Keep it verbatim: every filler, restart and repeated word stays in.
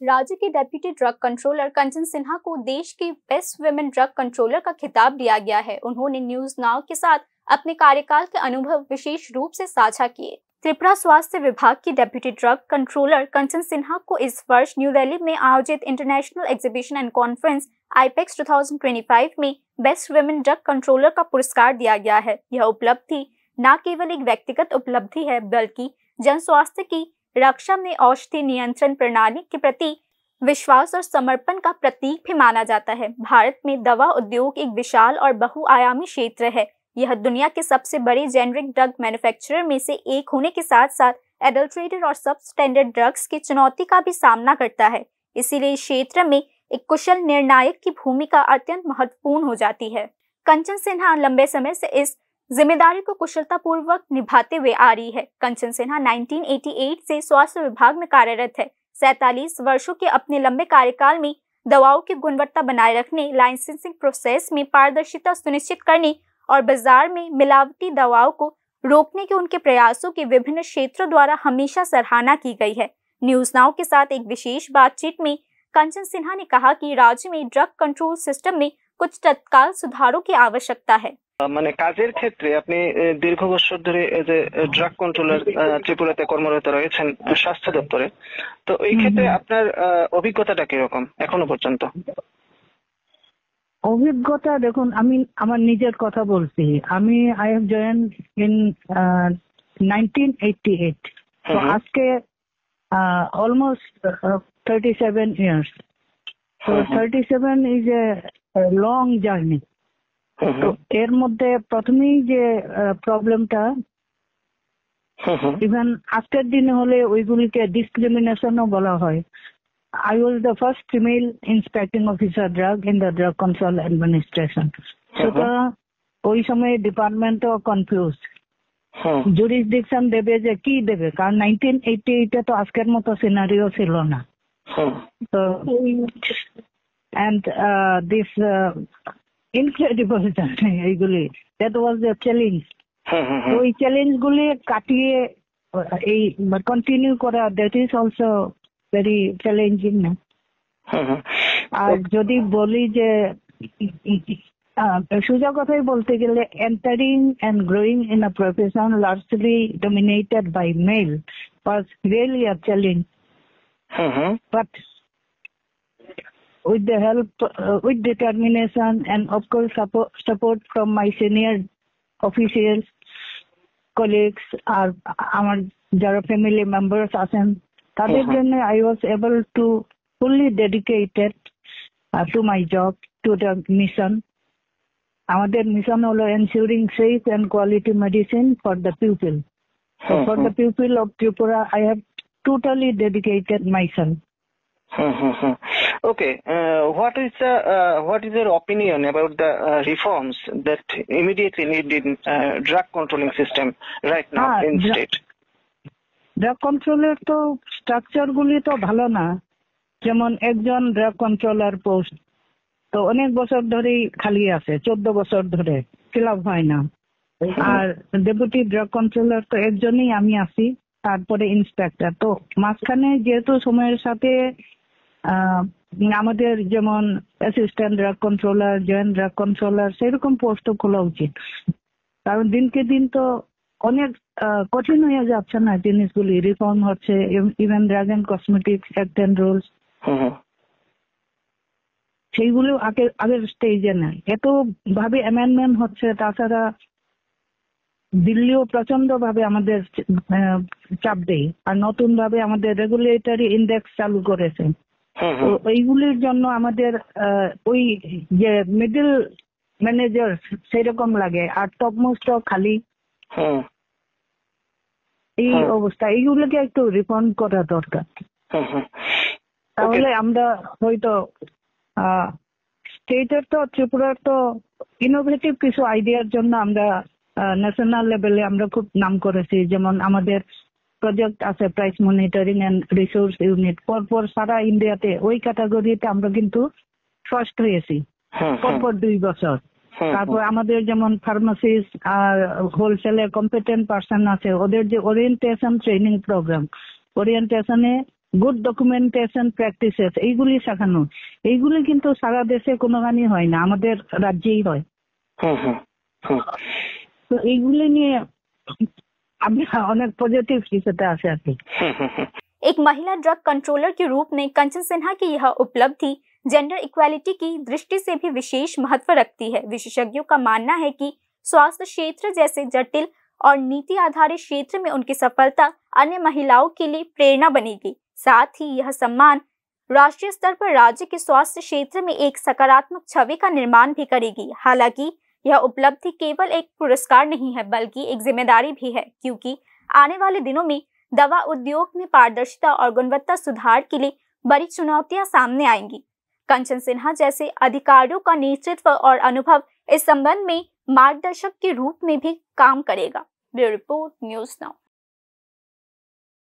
राज्य की deputy drug controller कंचन सिन्हा को देश की बेस्ट वुमेन ड्रग कंट्रोलर का खिताब दिया गया है। उन्होंने न्यूज नाउ के साथ अपने कार्यकाल के अनुभव विशेष रूप से साझा किए। त्रिपुरा स्वास्थ्य विभाग की डेप्यूटी ड्रग कंट्रोलर कंचन सिन्हा को इस वर्ष न्यू दिल्ली में आयोजित इंटरनेशनल एग्जीबिशन एंड कॉन्फ्रेंस आईपेक्स ट्वेंटी ट्वेंटी फ़ाइव में बेस्ट वुमेन ड्रग कंट्रोलर का पुरस्कार दिया गया है। यह उपलब्धि न केवल एक व्यक्तिगत उपलब्धि है, बल्कि जन स्वास्थ्य की रक्षा में औषधि नियंत्रण प्रणाली के प्रति विश्वास और समर्पण का प्रतीक भी माना जाता है। भारत में दवा उद्योग एक विशाल और बहुआयामी क्षेत्र है। यह दुनिया के सबसे बड़े जेनरिक ड्रग मैन्युफैक्चरर में से एक होने के साथ साथ एडल्ट्रेटेड और सबस्टैंडर्ड ड्रग्स की चुनौती का भी सामना करता है। इसीलिए इस क्षेत्र में एक कुशल निर्णायक की भूमिका अत्यंत महत्वपूर्ण हो जाती है। कंचन सिन्हा लंबे समय से इस जिम्मेदारी को कुशलतापूर्वक निभाते हुए आ रही है। कंचन सिन्हा नाइनटीन एटी एट से स्वास्थ्य विभाग में कार्यरत है। सैंतालीस वर्षों के अपने लंबे कार्यकाल में दवाओं की गुणवत्ता बनाए रखने, लाइसेंसिंग प्रोसेस में पारदर्शिता सुनिश्चित करने और बाजार में मिलावटी दवाओं को रोकने के उनके प्रयासों के विभिन्न क्षेत्रों द्वारा हमेशा सराहना की गई है। न्यूज नाउ के साथ एक विशेष बातचीत में कंचन सिन्हा ने कहा कि राज्य में ड्रग कंट्रोल सिस्टम में कुछ तत्काल सुधारों की आवश्यकता है। আহ, মানে কাজের ক্ষেত্রে আপনি, এ, দীর্ঘ বছর ধরে এজ এ ড্রাগ কন্ট্রোলার, আহ, ত্রিপুরাতে কর্মরত রয়েছেন, আহ, স্বাস্থ্য দপ্তরে। তো এই হুম, ক্ষেত্রে হুম। আপনার, আহ, অভিজ্ঞতাটা কিরকম এখনো পর্যন্ত? অভিজ্ঞতা দেখুন, আমি আমার নিজের কথা বলছি। আমি, I have joined in, ah, nineteen eighty eight. তো হুম, হুম। আজকে, ah, almost, ah, thirty seven years. তো hmm, hmm. Thirty seven is a, a long journey। Hmm, তো হুম। এর মধ্যে প্রথমেই যে, আহ, প্রবলেমটা, হুম, হুম। ইভেন আজকের দিনে হলে ওইগুলিকে ডিসক্রিমিনেশনও বলা হয়। I was the first female inspecting officer drug in the Drug Control Administration। হুম, হুম। সুতরাং ওই সময়ে ডিপার্টমেন্টও কনফিউজ। হুম। জুরিসডিকশন দেবে যে কি দেবে, কারণ নাইনটিন এইটি এইটে তো আজকের মতো সিনারিও ছিল না। হুম। তো, and, uh, this, uh, incredible journey এইগুলি, that was the challenge। হুম, হুম, হুম। তো এই চ্যালেঞ্জগুলি কাটিয়ে, আহ, এই কন্টিনিউ করা, that is also very challenging না? হুম, হুম। আর ওকে। যদি বলি যে, আহ, সোজা কথাই বলতে গেলে, entering and growing in a profession largely dominated by male was really a challenge। Hmm, hmm. But with the help, uh, with determination and of course suppo-, support from my senior officials, colleagues, আর আমার যারা family members আছেন, তাদের হুম, হুম। জন্য I was able to fully dedicated, uh, to my job, to the mission। আমাদের মিশন হলো ensuring safe and quality medicine for the people। So hmm, for the hmm. People of Tripura, I have totally dedicated myself। Hmm, hmm, hmm. Okay, uh, what is the, uh, what is your opinion about the, uh, reforms that immediately need in, uh, drug controlling system right now হ্যাঁ, in ড্রা-, state? Drug কন্ট্রোলের তো স্ট্রাকচার গুলি তো ভালো না। যেমন একজন ড্রাগ কন্ট্রোলার পোস্ট তো অনেক বছর ধরেই খালি আছে, চোদ্দ বছর ধরে ফিল আপ হয় না। হুম। আর ডেপুটি ড্রাগ কন্ট্রোলার তো একজনই আমি আছি, তারপরে ইন্সপেক্টর। তো মাঝখানে যেহেতু সময়ের সাথে, আহ, আমাদের যেমন assistant drug controller, joint drug controller, সেরকম পোস্টও খোলা উচিত। কারণ দিনকে দিন তো অনেক, আহ, কঠিন হয়ে যাচ্ছে না জিনিসগুলি, রিফর্ম হচ্ছে, ইভ-, even drug and cosmetics act and rules, hmm, hmm. সেইগুলো আগে, আগের স্টেজে নেই। এত ভাবে অ্যামেন্ডমেন্ট হচ্ছে, তাছাড়া দিল্লিও প্রচন্ড ভাবে আমাদের, আহ, চাপ দেয়, আর নতুন ভাবে আমাদের রেগুলেটরি ইন্ডেক্স চালু করেছে। হুম, হুম। তো এইগুলির জন্য আমাদের, আহ, ওই যে মিডল ম্যানেজার সেরকম লাগে, আর টপ মোস্টও খালি। হুম। এই হুম। অবস্থা, এইগুলোকে একটু রিফর্ম করা দরকার। হুম, হুম। তাহলে ওকে। আমরা হয়তো, আহ, স্টেটের তো, ত্রিপুরার তো ইনোভেটিভ কিছু আইডিয়ার জন্য আমরা, আহ, ন্যাশনাল লেভেলে আমরা খুব নাম করেছি। যেমন আমাদের প্রজেক্ট আছে price monitoring and resource unit, পরপর সারা ইন্ডিয়াতে ওই ক্যাটাগরিতে আমরা কিন্তু ফার্স্ট হয়েছি হুম, হুম। পরপর দুই বছর। হুম, তারপর হুম। আমাদের যেমন ফার্মাসিস্ট আর হোলসেলে কম্পিটেন্ট পার্সন আছে, ওদের যে ওরিয়েন্টেশন ট্রেনিং প্রোগ্রাম, ওরিয়েন্টেশনে গুড ডকুমেন্টেশন প্র্যাকটিসেস, এইগুলি শেখানো। এইগুলি কিন্তু সারা দেশে কোনোখানি হয় না, আমাদের রাজ্যেই হয়। হুম হুম হুম তো এইগুলি নিয়ে আমি অনেক পজিটিভ কিছুতে আছি আর কি। হুম হুম হুম एक महिला ड्रग कंट्रोलर के रूप में कंचन सिन्हा की यह उपलब्धि जेंडर इक्वालिटी की दृष्टि से भी विशेष महत्व रखती है। विशेषज्ञों का मानना है कि स्वास्थ्य क्षेत्र जैसे जटिल और नीति आधारित क्षेत्र में उनकी सफलता अन्य महिलाओं के लिए प्रेरणा बनेगी। साथ ही यह सम्मान राष्ट्रीय स्तर पर राज्य के स्वास्थ्य क्षेत्र में एक सकारात्मक छवि का निर्माण भी करेगी। हालांकि यह उपलब्धि केवल एक पुरस्कार नहीं है, बल्कि एक जिम्मेदारी भी है, क्योंकि आने वाले दिनों में दवा उद्योग में पारदर्शिता और गुणवत्ता सुधार के लिए बड़ी चुनौतियां सामने आएंगी। कंचन सिन्हा जैसे अधिकारियों का नेतृत्व और अनुभव इस संबंध में मार्गदर्शक के रूप में भी काम करेगा। Bureau report, news now.